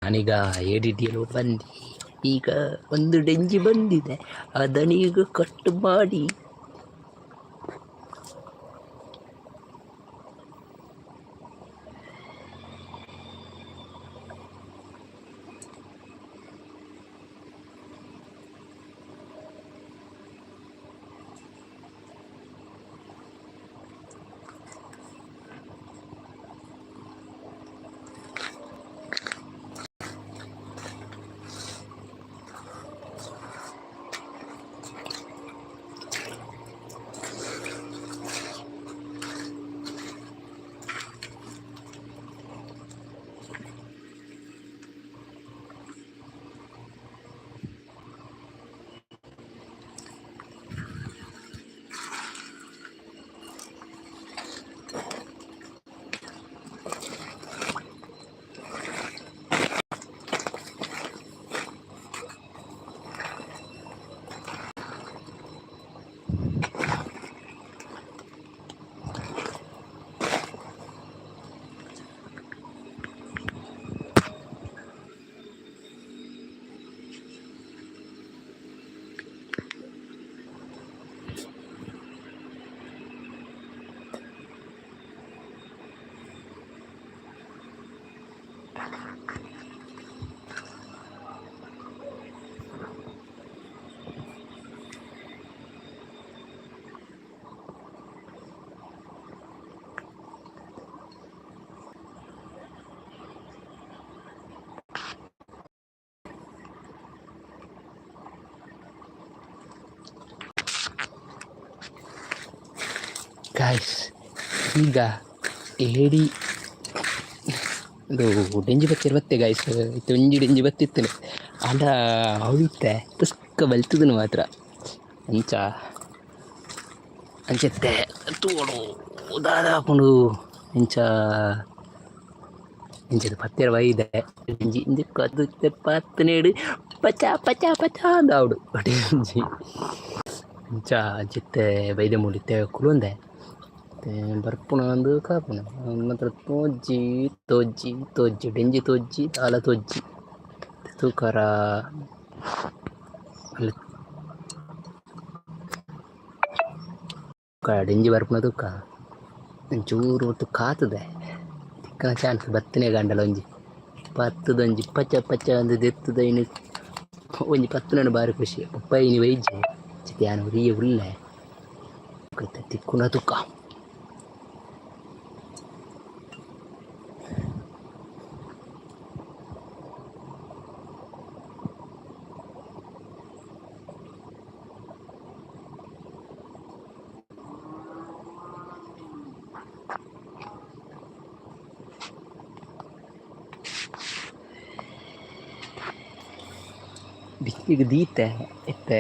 ನಾನೀಗ ಏಡಿಡಿಯಲು ಬಂದು ಈಗ ಒಂದು ಡೆಂಜಿ ಬಂದಿದೆ, ಅದನ್ನು ಈಗ ಕಟ್ ಮಾಡಿ. ಗಾಯ್ಸ್, ಈಗ ಏಡಿ ಒಂದು ಡೆಂಜಿ ಬತ್ತಿ ಬತ್ತೆ ಗಾಯ್ಸ್. ಇತ್ತೆ ಒಂಜಿ ಡೆಂಜಿ ಬತ್ತಿತ್ತನೆ ಆಂಡ ಅವು ಇತ್ತೆ ಪುಸ್ಕ ಬಲ್ತದನು ಮಾತ್ರ. ಅಂಚ ಅಂಚತ್ತೆ ತೂವೊಡು ದಾದ ಆಪುಂಡು. ಇಂಚ ಇಂಚದ ಪತ್ತೆರ ಬೈದೆ ಡೆಂಜಿ ಇಂದೆಕ್ ಅದು ಇತ್ತೆ ಪತ್ತನೇಡು ಪಚ ಪಚ ಪಚ ಅಂದಾವಡು ಡೆಂಜಿ. ಅಂಚ ಅಂಚಿತ್ತೆ ಬೈದೆ ಮೂಲು ಇತ್ತೆ ಕುಲೊಂದೆ ಬರ್ಪುನ ಅಂದ್ ಕಾಪುನ ಮಾತ್ರ ತೋಜಿ ತೋಜಿ ತೋಜಿ ಡೆಂಜಿ ತೋಜಿ ದಾಲ ತೋಜಿ ತೂಕರ ಡೆಂಜಿ ಬರ್ಪುನ ತೂಕ ಒಂಚೂರು ಒಟ್ಟು ಕಾತುದೆ ತಿಕ್ಕನ ಚಾನ್ಸ್ ಬತ್ತನೆ ಗಂಡಲ ಒಂಜಿ ಪತ್ತದೊಂಜಿ ಪಚ ಪಚ ಅಂದ್ ದೆತ್ತುದ ಇನಿ ಒಂಜಿ ಪತ್ತುನನ ಬಾರಿ ಖುಷಿ ಪಪ್ಪ ಇನಿ ಬೈಜಿ ಚಿತ್ತೆ ಯಾನ್ ಒರಿಯೆ ಉಲ್ಲೆ ತಿಕ್ಕುನ ತುಕ್ಕ. ಬಿಕ್ಕಿಗ್ ದೀತೆ ಇತ್ತೆ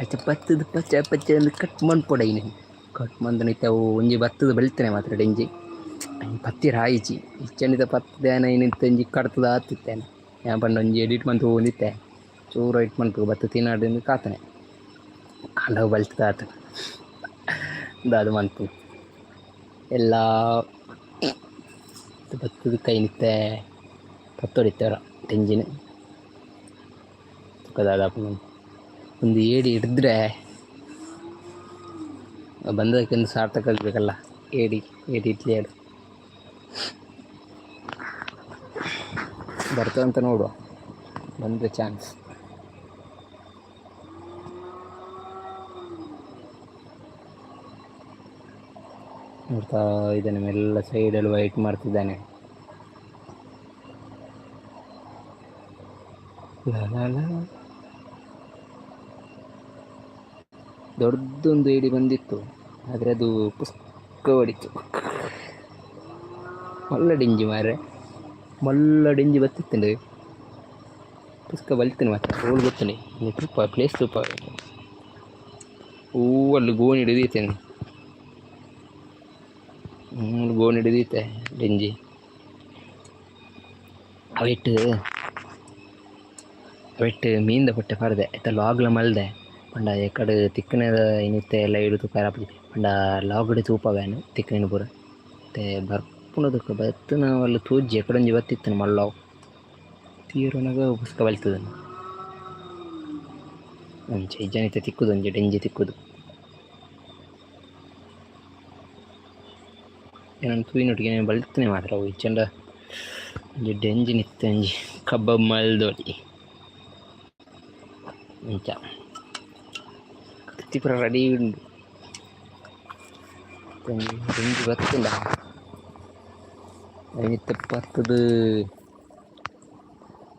ಅಚ್ಚ ಪತ್ತುದು ಪಚ್ಚ ಪಚ್ಚ ಅಂದ್ ಕಟ್ ಮನ್ಪೊಡೈನಿ ಕಟ್ ಮಂದನ ಇತ್ತೆ ಅವು ಒಂಜಿ ಬತ್ತುದು ಬಲ್ತನೆ ಮಾತ್ರ ಡೆಂಜಿ ಪತ್ತಿರ ಆಯಿಜಿ ಇಚ್ಚಂಡಿದ ಪತ್ತುದೇನ ಇನಿತ್ತ ಒಂಜಿ ಕಡ್ತದ ಆತಿತ್ತೇನೆ ಯಾನ್ ಪಂಡ ಒಂಜಿ ಎಡಿಟ್ ಮಂತ್ ಹೋಗೊಂದಿತ್ತೆ ಚೂರು ಎಡಿಟ್ ಮನ್ಪುಗ ಬತ್ತು ತಿನ್ನಡ್ ಕಾತನೆ ಆಂಡ ಅವು ಬಲ್ತದ ಆತನ ದಾದ ಮನ್ಪು ಎಲ್ಲ ಬತ್ತುದು ಕೈನಿತ್ತೆ ಪತ್ತೊಡಿತ್ತೆ ಡೆಂಜಿನ್ ತುಕ ದಾದ ಆಪುಂಡು ಒಂದು ಏಡಿ ಹಿಡಿದ್ರೆ ಬಂದದಕ್ಕೊಂದು ಸಾರ್ಥಕ ಆಗಬೇಕಲ್ಲ. ಏಡಿ ಏಡಿ ಇಡ್ಲಿ ಅದು ಬರ್ತದಂತ ನೋಡುವ, ಬಂದರೆ ಚಾನ್ಸ್. ನೋಡ್ತಾ ಇದ್ದಾನೆ, ಮೆಲ್ಲ ಸೈಡಲ್ಲಿ ವೈಟ್ ಮಾಡ್ತಿದ್ದಾನೆ. ಲಾ ಲಾ ಲಾ. ದೊಡ್ಡದೊಂದು ಏಡಿ ಬಂದಿತ್ತು, ಆದರೆ ಅದು ಪುಸ್ಕ ಹೊಡಿತು. ಮಲ್ಲ ಡಿಂಜಿ ಮಾರ್ರೆ, ಮಲ್ಲ ಡಿಂಜಿ ಬತ್ತಿತ್ತುಂಡು ಪುಸ್ಕ ಬಲ್ತೇನೆ ಮಾತ್ರ ರೋಲ್ ಗೊತ್ತುಂಡು. ತೂಪ ಪ್ಲೇಸ್ ತೂಪ ಹೂ ಅಲ್ಲಿ ಗೋಣಿ ಹಿಡಿದೀತೇನೆ, ಗೋಣಿ ಹಿಡಿದೀತೆ ಡಿಂಜಿ. ಅವಿಟ್ಟು ಅವಿಟ್ಟು ಮೀನ್ದ ಪಟ್ಟೆ ಪಾಡ್ದೆ ಇತ್ತ ಲಾಗ್ಲ ಮಲ್ದೆ ಪಂಡ ಎಕಡೆ ತಿಕ್ಕುನದ ಇನಿತ್ತೆ ಲೈಡ್ ತೂಪೆರ ಆಪುಜಿ ಪಂಡ ಲಾಗ್ಡ್ ತೂಪವೇನು ತಿಕ್ಕುನೆನ್ ಪೂರ. ಇತ್ತೆ ಬರ್ಪುನದಕ್ಕ ಬತ್ತುನ ಅಲ್ಲ ತೋಜಿ ಎಕಡೊಂಜಿ ಬತ್ತಿತ್ತುಂಡು ಮಲ್ಲವು. ತೀರುನಗ ಪುಸ್ಕ ಬಲ್ತುದು ಅಂಚ ಇಜ್ಜಾಂಡ ಇತ್ತೆ ತಿಕ್ಕುದು ಒಂಜಿ ಡೆಂಜಿ ತಿಕ್ಕುದು. ಎನನ್ ತೂಯಿನೊಟ್ಟಿಗೆ ಬಲ್ತುನೆ ಮಾತ್ರ ಅವು ಇಜ್ಜಂಡ ಒಂಜಿ ಡೆಂಜಿನ ಇತ್ತೆ ಒಂಜಿ ಕಬಾಬ್ ಮಲ್ದೊಲಿ ಅಂಚ ಕತ್ತಿ ಪೂರ ರೆಡಿ ಉಂಡು. ಒಂಜಿ ಡೆಂಜಿ ಬತ್ತುಂಡ ಐನ್ ಇತ್ತೆ ಪತ್ತುದು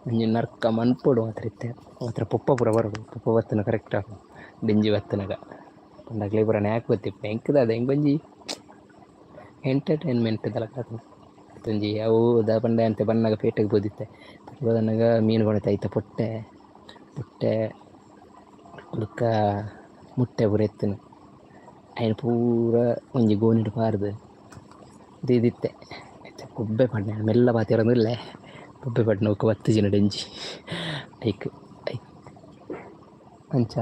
ಒಂಜಿ ನರ್ಕ ಮನ್ಪೊಡು ಮಾತ್ರ ಇತ್ತೆ ಮಾತ್ರ ಪೊಪ್ಪ ಪೂರ ಬರೊಡು ಪೊಪ್ಪ ಬತ್ತುಂಡ ಕರೆಕ್ಟ್ ಆಪುಂಡು ಡೆಂಜಿ ಬತ್ತುನಗ ಪಂಡ ಅಕ್ಲೆಗ್ ಪೂರ ನ್ಯಾಕ್ ಗೊತ್ತಿಪ್ಪು ಎಂಕ್ ದಾದ ಎಂಕ್ ಒಂಜಿ ಎಂಟರ್ಟೈನ್ಮೆಂಟ್ ದ ಲೆಕ ಆತುಂಡು ಒಂಜಿ ಅವು ದಾದ ಪಂಡ ಅಂತೆ ಬನ್ನಗ ಪೇಟೆಗ್ ಪೋದಿತ್ತೆ ಪೋದನಗ ಮೀನ್ ಕೊನೊತೆ ಐತ ಪೊಟ್ಟೆ ಪೊಟ್ಟೆ ಬೊಕ್ಕ ಮುಟ್ಟೆ ಪೂರ ಇತ್ತುಂಡು ಐನ್ ಪೂರ ಒಂಜಿ ಗೋಣಿಡ್ ಪಾರ್ದ್ ದೀದಿತ್ತೆ ಇತ್ತೆ ಬೊಬ್ಬೆ ಪಾಡ್ನೆ ಮೆಲ್ಲ ಪಾತೆರೊಂದುಲ್ಲೆ ಬೊಬ್ಬೆ ಪಾಡ್ಂಡ ಬೊಕ ಬತ್ತುಜಿಡ ಡೆಂಜಿ ಐಕ್ ಐಕ್ ಅಂಚ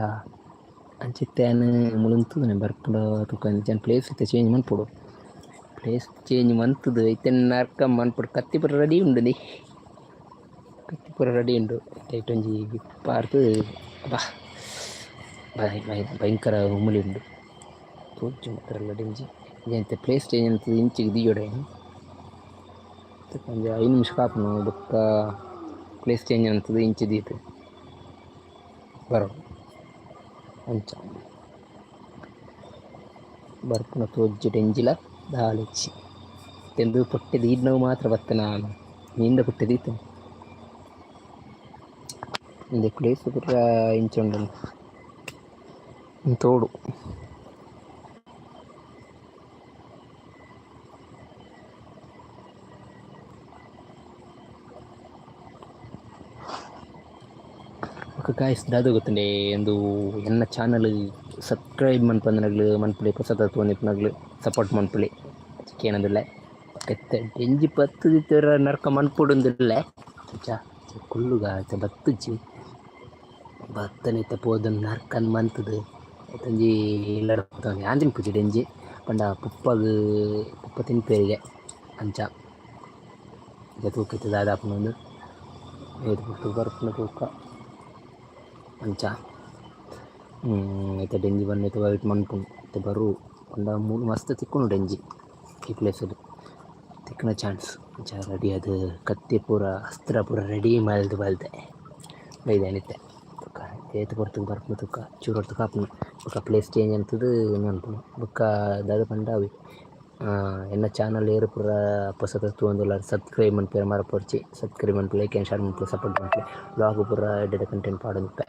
ಅಂಚ ಇತ್ತೆ ಯಾನ್ ಮೂಲು ಉಂತುದುನೆ ಬರ್ಪುಂಡ ತೂಕ ಅಂಚ ಪ್ಲೇಸ್ ಇತ್ತೆ ಚೇಂಜ್ ಮನ್ಪೊಡು ಪ್ಲೇಸ್ ಚೇಂಜ್ ಮಂತುದು ಇತ್ತೆ ನರ್ಕ ಮನ್ಪೊಡು ಕತ್ತಿ ಪೂರ ರೆಡಿ ಉಂಡು ಕತ್ತಿ ಪೂರ ರೆಡಿ ಉಂಡು ಐಟ್ ಒಂಜಿ ಪಾರ್ದ್ ಅಬ್ಬಾ ಭಯಂಕರ ಉಮುಲಿ ಉಂಡು ತೋಜುಂಡು ಮಾತ್ರ ಡೆಂಜಿ ಇತ್ತೆ ಪ್ಲೇಸ್ ಚೇಂಜ್ ಮಂತುದು ಇಂಚಿಗ್ ದೀಯೊಡೆ ಒಂಜಿ 5 ನಿಮಿಷ ಕಾಪುನು ಬೊಕ್ಕ ಪ್ಲೇಸ್ ಚೇಂಜ್ ಮಂತುದು ಇಂಚಿ ದೀದ್ ಬರೊಡು ಅಂಚ ಬರ್ಪುನ ತೋಜುಜಿ ಡೆಂಜಿಲ ದಾಲ ಇಜ್ಜಿ ಉಂದು ಪೊಟ್ಟೆ ದೀಡ್ನವು ಮಾತ್ರ ಬತ್ತಿನ ಮೀನ್ದ ಪುಟ್ಟೆ ದೀತುಂಡು ಉಂದು ಪ್ಲೇಸ್ ಪೂರ ಇಂಚ ಉಂಡು ತೋಡು. ಬೊಕ ಗಾಯ್ಸ್ ದಾದ ಗೊತ್ತುಂಡೆ ಉಂದು ಎನ್ನ ಚಾನಲ್ ಸಬ್ಸ್ಕ್ರೈಬ್ ಮನ್ಪಂದಿನಗ್ಲು ಮನ್ಪುಲೆ ಪೊಸತ ತೂವೊಂದಿಪ್ಪುನಗ್ಲು ಸಪೋರ್ಟ್ ಮನ್ಪುಲೆ ಕೇನೊಂದುಲ್ಲೆ ಇತ್ತೆ ಡೆಂಜಿ ಪತ್ತುದು ಇತ್ತೆ ನರ್ಕ ಮನ್ಪೊಡುಂದುಲ್ಲೆ ಅಂಚ ಕುಲ್ಲುಗ ಇತ್ತೆ ಬತ್ತುಜಿ ಬತ್ತನೆ ಇತ್ತೆ ಪೋದು ನರ್ಕನ್ ಮಂತುದು ಐತೊಂಜಿ ಇಲ್ಲಡ್ ಯಾನ್ ತಿನ್ಪುಜಿ ಡೆಂಜಿ ಪಂಡ ಪೊಪ್ಪಗ್ ಪೊಪ್ಪ ತಿನ್ಪೆರಿಗೆ ಅಂಚ ತೂಕ ಇತ್ತೆ ದಾದ ಆಪುಂಡು ಏತ್ ಪೊರ್ತು ಬರ್ಪುಂಡು ತೂಕ ಅಂಚ ಇತ್ತೆ ಡೆಂಜಿ ಬನ್ನ ಇತ್ತೆ ವೈಟ್ ಮನ್ಪುಂಡು ಇತ್ತೆ ಬರು ಪಂಡ ಮೂಲು ಮಸ್ತ್ ತಿಕ್ಕುಂಡು ಡೆಂಜಿ ಈ ಪ್ಲೇಸ್ ತಿಕ್ಕುನ ಚಾನ್ಸ್ ಅಂಚ ರೆಡಿ ಆದ್ ಕತ್ತಿ ಪೂರ ಅಸ್ತ್ರ ಪೂರ ರೆಡಿ ಮಲ್ತ್ ಬಲ್ತೆ ಬೈದೆನ್ ಇತ್ತೆ ಬೊಕ ಏತ್ ಪೊರ್ತುಗು ಬರ್ಪುಂಡು ತೂಕ ಚೂರು ಪೊರ್ತು ಕಾಪುಂಡು ಬೊಕ ಪ್ಲೇಸ್ ಚೇಂಜ್ ಮಂತುದು ಮನ್ಪುನು ಬೊಕ ದಾದ ಪಂಡ ಅವ್ವೆ ಎನ್ನ ಚಾನಲ್ ಏರ್ ಪೂರ ಪೊಸತ್ ತೂವೊಂದುಲ್ಲೆರ್ ಸಬ್ಸ್ಕ್ರೈಬ್ ಮನ್ಪುವೆರ್ ಮರಪೊಡ್ಚಿ ಸಬ್ಸ್ಕ್ರೈಬ್ ಮನ್ಪುಲೆ ಲೈಕ್ ಆ್ಯಂಡ್ ಶೇರ್ ಮನ್ಪುಲೆ ಸಪೋರ್ಟ್ ಮನ್ಪುಲೆ ವ್ಲಾಗ್ ಪೂರ ಎಡ್ಡೆ ಎಡ್ಡೆ ಕಂಟೆಂಟ್ ಪಾಡೊಂದಿಪ್ಪೆ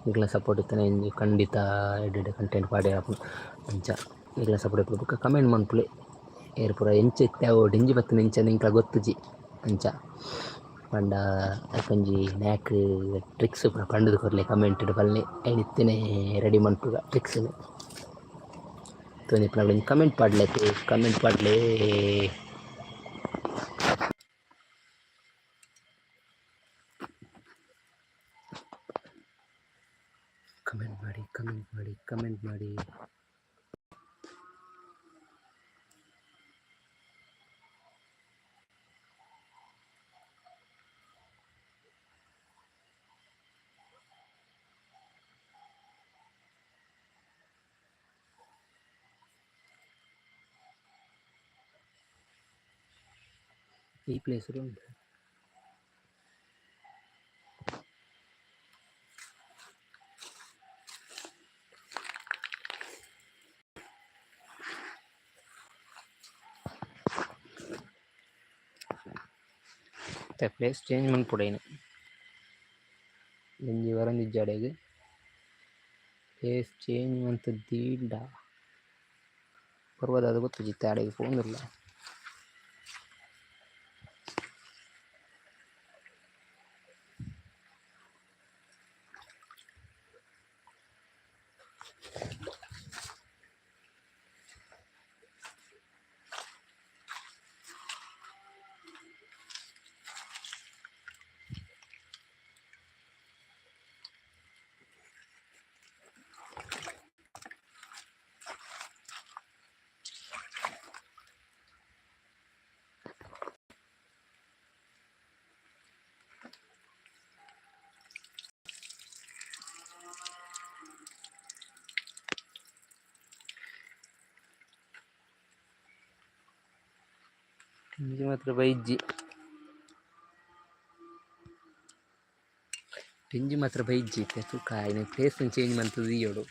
ನಿಕ್ಲೆನ ಸಪೋರ್ಟ್ ಇತ್ತ್ಂಡ ಇಂಚ ಖಂಡಿತ ಎಡ್ಡೆ ಎಡ್ಡೆ ಕಂಟೆಂಟ್ ಪಾಡ್ಯೆರೆ ಆಪುಂಡು ಅಂಚ ನಿಕ್ಲೆನ ಸಪೋರ್ಟ್ ಇಪ್ಪೊಡು ಬೊಕ ಕಮೆಂಟ್ ಮನ್ಪುಲೆ ಏರ್ ಪೂರ ಎಂಚ ಇತ್ತೆ ಅವು ಡೆಂಜಿ ಬತ್ತುಂಡು ಎಂಚ ಎಂಕ್ಲ ಗೊತ್ತುಜಿ ಅಂಚ ಪಂಡ ಐಕೊಂಜಿ ನ್ಯಾಕ್ ಟ್ರಿಕ್ಸ್ ಪೂರ ಪಂಡುದು ಕೊರ್ಲೆ ಕಮೆಂಟ್ ಡ್ ಪನ್ಲೆ ಐನ್ ಇತ್ತೆನೆ ರೆಡಿ ಮನ್ಪುಗ ಟ್ರಿಕ್ಸ್ ನು ತೂವೊಂದಿಪ್ಪುನಕುಲು ಒಂಜಿ ಕಮೆಂಟ್ ಪಾಡ್ಲೆ ಅತೆ ಕಮೆಂಟ್ ಪಾಡ್ಲೆ. ಕಮೆಂಟ್ ಮಾಡಿ ಕಮೆಂಟ್ ಮಾಡಿ ಕಮೆಂಟ್ ಮಾಡಿ. ಈ ಪ್ಲೇಸ್ ಉಂಡು. ಇತ್ತೆ ಪ್ಲೇಸ್ ಚೇಂಜ್ ಮನ್ಪೊಡು ಐನ್ ಒಂಜಿ ಬರೊಂದಿಜ್ಜಿ ಅಡೆಗ್ ಪ್ಲೇಸ್ ಚೇಂಜ್ ಮಂತ್ ದೀಂಡ ಬರ್ವ ದಾದ ಗೊತ್ತಿಜ್ಜಿ ಇತ್ತೆ ಅಡೆಗ್ ಪೋವೊಂದುಲ್ಲೆ. ಇಂಚ ಮಾತ್ರ ಬೈಜಿ ಡೆಂಜಿ ಮಾತ್ರ ಬೈಜಿ ಇತ್ತೆ ತೂಕ ಐನ ಪ್ಲೇಸ್ ಚೇಂಜ್ ಮಂತ್ ದೀಯೋಡು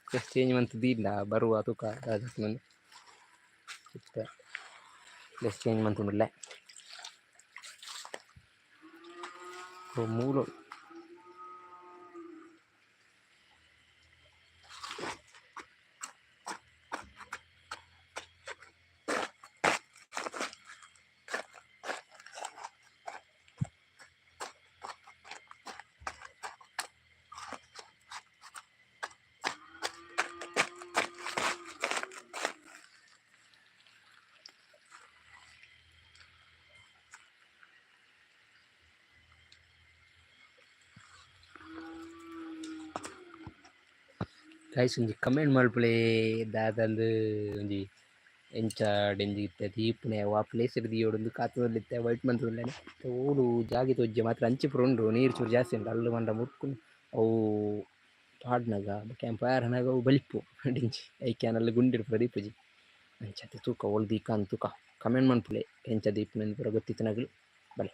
ಪ್ಲೇಸ್ ಚೇಂಜ್ ಮಂತ್ ದೀಂಡ ಬರುವ ತೂಕ ದಾದ ಇತ್ತೆ ಪ್ಲೇಸ್ ಚೇಂಜ್ ಮಂತೊಂದುಲ್ಲೆ ಮೂಲು ಗೈಸ್ ಒಂಜಿ ಕಮೆಂಟ್ ಮಲ್ಪುಲೆ ದಾದಂದ್ ಒಂಜಿ ಎಂಚ ಡೆಂಜಿ ಇತ್ತೆ ದೀಪುನೆ ವಾ ಪ್ಲೇಸ್ ಡ್ ದೀಯೊಡು ಕಾತೊಂದುಲ್ಲೆ ವೈಟ್ ಮಂತೊಂದುಲ್ಲೆ ಓಲು ಜಾಗೆ ತೋಜಿ ಮಾತ್ರ ಅಂಚಿ ಪೂರ ಉಂಡು ನೀರು ಚೂರು ಜಾಸ್ತಿ ಉಂಡು ಅಲ್ಲು ಪಂಡ ಮುರ್ಕುನು ಅವು ಪಾಡ್ನಗ ಕ್ಯಾಂಪ್ ಫೈರ್ ಆನಗ ಅವು ಬಲಿಪು ಡೆಂಜಿ ಐಕ್ ಯಾನ್ ಅಲ್ಲು ಗುಂಡಿಡ್ ಪೂರ ದೀಪುಜಿ ಅಂಚಾತೆ ತೂಕ ಓಲು ದೀಕ ಅಂದ್ ತೂಕ ಕಮೆಂಟ್ ಮನ್ಪುಲೆ ಎಂಚ ದೀಪುನೆ ಪೂರ ಗೊತ್ತಿತ್ತಿನಕುಲು ಬಲೆ.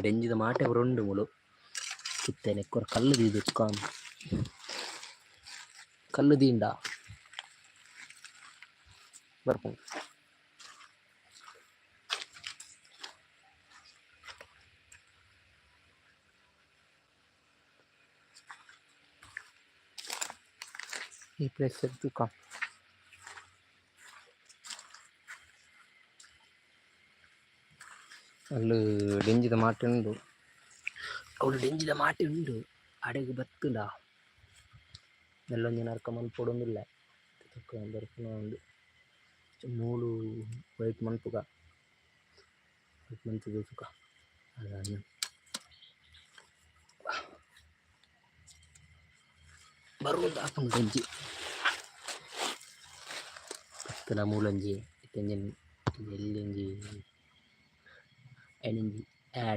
ಡೆಂಜಿದ ಮಾಟೆ ಪೂರ ಉಂಡು ಮೂಲು ಇತ್ತೆ ನೆಕ್ಕೊರ ಕಲ್ಲು ದೀದ್ ಕಲ್ಲು ದೀಂಡ ಬರ್ಪುಂಡು. ಈ ಪ್ಲೇಸ್ ತೂಕ ಅಲ್ಲು ಡೆಂಜಿದ ಮಾಟೆ ಉಂಡು ಅವ್ಲು ಡೆಂಜಿದ ಮಾಟೆ ಉಂಡು ಅಡೆಗ್ ಬತ್ತುಂಡ ಎಲ್ಲೊಂಜಿ ನರ್ಕ ಮನ್ಪೊಡೊಂದುಲ್ಲೆ ತೂಕ ಬರ್ಪುನ ಉಂಡು ಮೂಲು ವೈಟ್ ಮನ್ಪುಗ ವೈಟ್ ಮಂತುದು ತೂಕ ಬರುವಂದು ಆಪುಂಡು ಡೆಂಜಿ ಬತ್ತುಂಡ ಮೂಲೊಂಜಿ ಇತ್ತೆ ಒಂಜಿ ಎಲ್ಲೊಂಜಿ ಐನೊಂಜಿ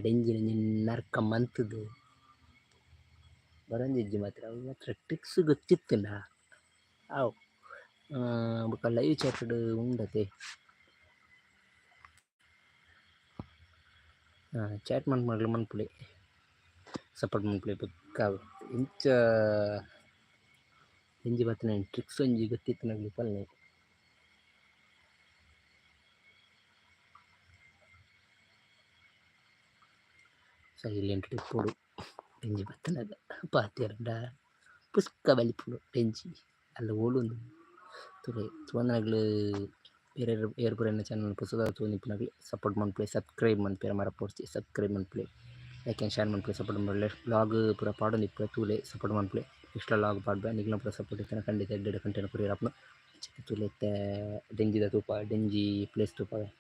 ಡೆಂಜಿನ ಒಂಜಿ ನರ್ಕ ಮಂತುದು ಬರೊಂದಿಜ್ಜಿ ಮಾತ್ರ ಅವು ಮಾತ್ರ ಟ್ರಿಕ್ಸ್ ಗೊತ್ತಿತ್ತುಂಡ ಆವು ಬೊಕ ಲೈವ್ ಚಾಟ್ ಡ್ ಉಂಡತೆ ಚಾಟ್ ಮನ್ಪುನಕುಲು ಮನ್ಪುಲೆ ಸಪೋರ್ಟ್ ಮನ್ಪುಲೆ ಬೊಕ್ಕ ಇಂಚ ಡೆಂಜಿ ಬತ್ತಿನ ಟ್ರಿಕ್ಸ್ ಒಂಜಿ ಗೊತ್ತಿತ್ತಿನಕುಲು ಪನ್ಲೆ. ಸೈಲೆಂಟ್ ಇಪ್ಪೊಡು ಡೆಂಜಿ ಬತ್ತುನಗ ಪಾತೆರ್ಂಡ ಪುಸ್ಕ ಬಲಿಪುಂಡು ಡೆಂಜಿ ಅಲ್ಲ ಓಲುಂಡು ತೂಲೆ ತೂವೊಂದಿನಕುಲು ಏರೆರ್ ಏರ್ ಪೂರ ಎನ್ನ ಚಾನಲ್ ಪೊಸದಾದ್ ತೂವೊಂದಿಪ್ಪುನಕುಲು ಸಪೋರ್ಟ್ ಮನ್ಪುಲೆ ಸಬ್ಸ್ಕ್ರೈಬ್ ಮನ್ಪೆರೆ ಮರಪೊಡ್ಚಿ ಸಬ್ಸ್ಕ್ರೈಬ್ ಮನ್ಪುಲೆ ಲೈಕ್ ಆ್ಯಂಡ್ ಶೇರ್ ಮನ್ಪುಲೆ ಸಪೋರ್ಟ್ ಮನ್ಪುಲೆ ವ್ಲಾಗ್ ಪೂರ ಪಾಡೊಂದಿಪ್ಪುಲೆ ತೂಲೆ ಸಪೋರ್ಟ್ ಮನ್ಪುಲೆ ಇಷ್ಟ ಲಾಗ್ ಪಾಡ್ಬೆ ನಿಕ್ಲೆನ ಪೂರ ಸಪೋರ್ಟ್ ಇತ್ತಿನ ಖಂಡಿತ ಎಡ್ಡೆ ಎಡ್ಡೆ ಕಂಟೆಂಟ್ ಕೊರಿಯೆರೆ ಆಪುಂಡು ತೂಲೆ ಇತ್ತೆ ಡೆಂಜಿದ ತೂಪ ಡೆಂಜಿ ಪ್ಲೇಸ್ ತೂಪವೆ.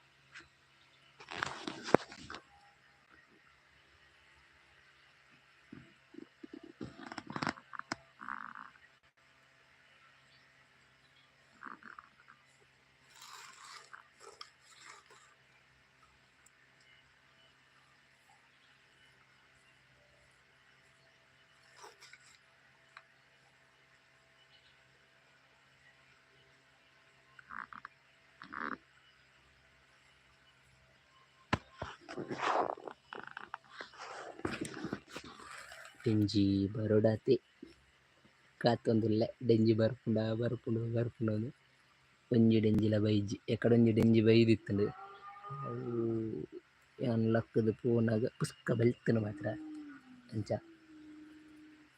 ಡೆಂಜಿ ಬರೊಡಾತೆ ಕಾತೊಂದುಲ್ಲೆ ಡೆಂಜಿ ಬರ್ಪುಂಡ ಬರ್ಪುಂಡು ಬರ್ಪುಂಡು ಒಂಜಿ ಡೆಂಜಿಲ ಬೈಜಿ ಎಕಡೊಂಜಿ ಡೆಂಜಿ ಬೈದಿತ್ತುಂಡು ಅವು ಯಾನ್ ಲಕ್ಕುದು ಪೋನಗ ಪುಸ್ಕ ಬಲ್ತುಂಡು ಮಾತ್ರ ಅಂಚ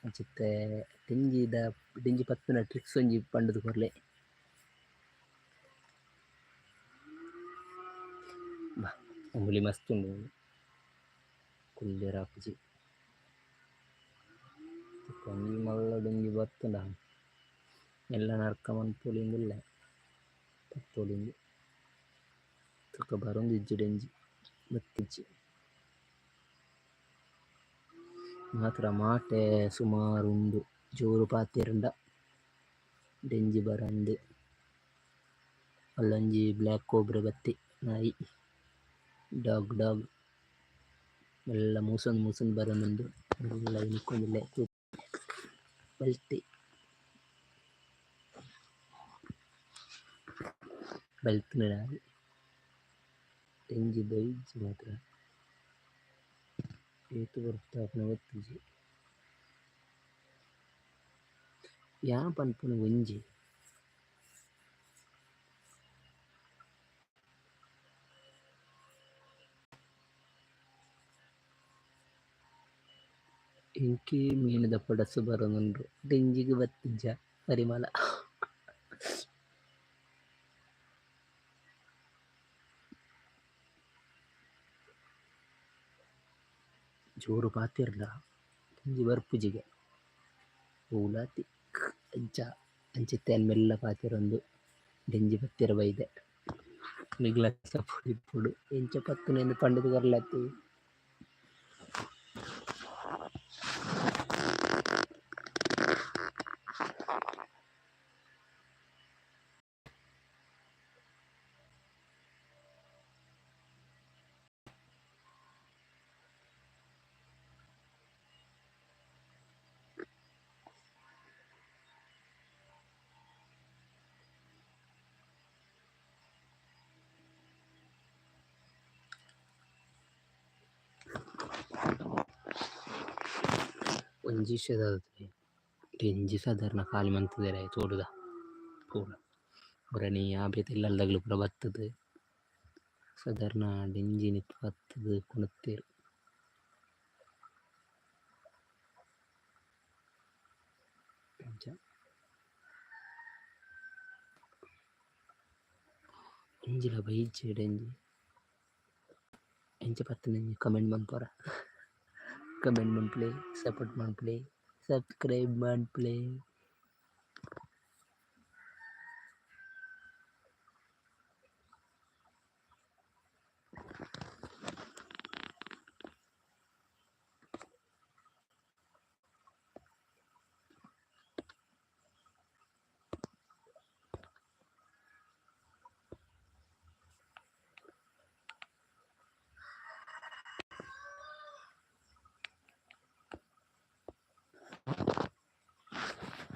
ಅಂಚಿತ್ತೆ ಡೆಂಜಿದ ಡೆಂಜಿ ಪತ್ತುನ ಟ್ರಿಕ್ಸ್ ಒಂಜಿ ಪಂಡುದು ಕೊರ್ಲೆ. ಬಾ ಅಂಬುಲಿ ಮಸ್ತ್ ಉಂಡು ಕುಲ್ಲೆರೆ ಆಪುಜಿ. ಒಂಜಿ ಮಲ್ಲ ಡೆಂಜಿ ಬತ್ತುಂಡ ಎಲ್ಲೆ ನರ್ಕ ಮನ್ಪೊಲಿ ಉಲ್ಲೆ ಪತ್ತೊಲಿ ತೂಕ ಬರೊಂದಿಜ್ಜಿ ಡೆಂಜಿ ಬತ್ತಿಜ್ಜಿ ಮಾತ್ರ ಮಾಟೆ ಸುಮಾರ್ ಉಂಡು ಜೋರು ಪಾತೆರ್ಂಡ ಡೆಂಜಿ ಬರಂದ್ ಅಲ್ಲೊಂಜಿ ಬ್ಲ್ಯಾಕ್ ಕೋಬ್ರ ಬತ್ತೆ ನಾಯಿ ಡಾಗ್ ಡಾಗ್ ಮೆಲ್ಲ ಮೂಸೊಂದು ಮೂಸೊಂದು ಬರೊಂದುಂಡು ಮೆಲ್ಲ ಇನಿಕೊಂದುಲ್ಲೆ ಬಲ್ತೆ ಬಲ್ತಿನ ನಾಯಿ ಡೆಂಜಿ ಬೈಜಿ ಮಾತ್ರ ಏತ್ ಪೊರ್ತು ಆಪುನ ಗೊತ್ತಿಜ್ಜಿ ಯಾನ್ ಪನ್ಪುನ ಒಂಜಿ. ಎಂಕೇ ಮೀನುದ ಪಡಸು ಬರೊಂದುಂಡು ಡೆಂಜಿಗ್ ಬತ್ತಿಜ್ಜ ಪರಿಮಳ. ಜೋರು ಪಾತೆರ್ಂಡ ಡೆಂಜಿ ಬರ್ಪುಜಿಗೆ ಓಲ ತಿಕ್ ಅಂಚ ಅಂಚಿತ್ತೆ ಯಾನ್ ಮೆಲ್ಲ ಪಾತೆರೊಂದು ಡೆಂಜಿ ಪತ್ತೆರೆ ಬೈದೆ ನಿಗ್ಲ್ನ ಸಪೋರ್ಟ್ ಇಪ್ಪೊಡು ಎಂಚ ಪತ್ತುನೆ ಇಂದ್ ಪಂಡುದು ಕೊರ್ಲೆ ಅತೆ. ಒಂಜಿ ವಿಷಯ ದಾದ ಡೆಂಜಿ ಸಾಧಾರಣ ಖಾಲಿ ಮಂತುದೆರ್ ತೋಡುದ ಪೂರ ಒರನೆ ಆ ಬೇತೆ ಇಲ್ಲದಕುಲು ಪೂರ ಬತ್ತುದು ಸಾಧಾರಣ ಡೆಂಜಿನ್ ಪತ್ತುದು ಕೊನೊತೆರ್. ಅಂಚ ಒಂಜಿಲ ಬೈಜಿ ಡೆಂಜಿ ಎಂಚ ಪತ್ತುನೆ ಕಮೆಂಟ್ ಮನ್ಪುವರ ಕಮೆಂಟ್ ಮನ್ಪುಲೆ ಸಪೋರ್ಟ್ ಮನ್ಪುಲೆ ಸಬ್ಸ್ಕ್ರೈಬ್ ಮನ್ಪುಲೆ.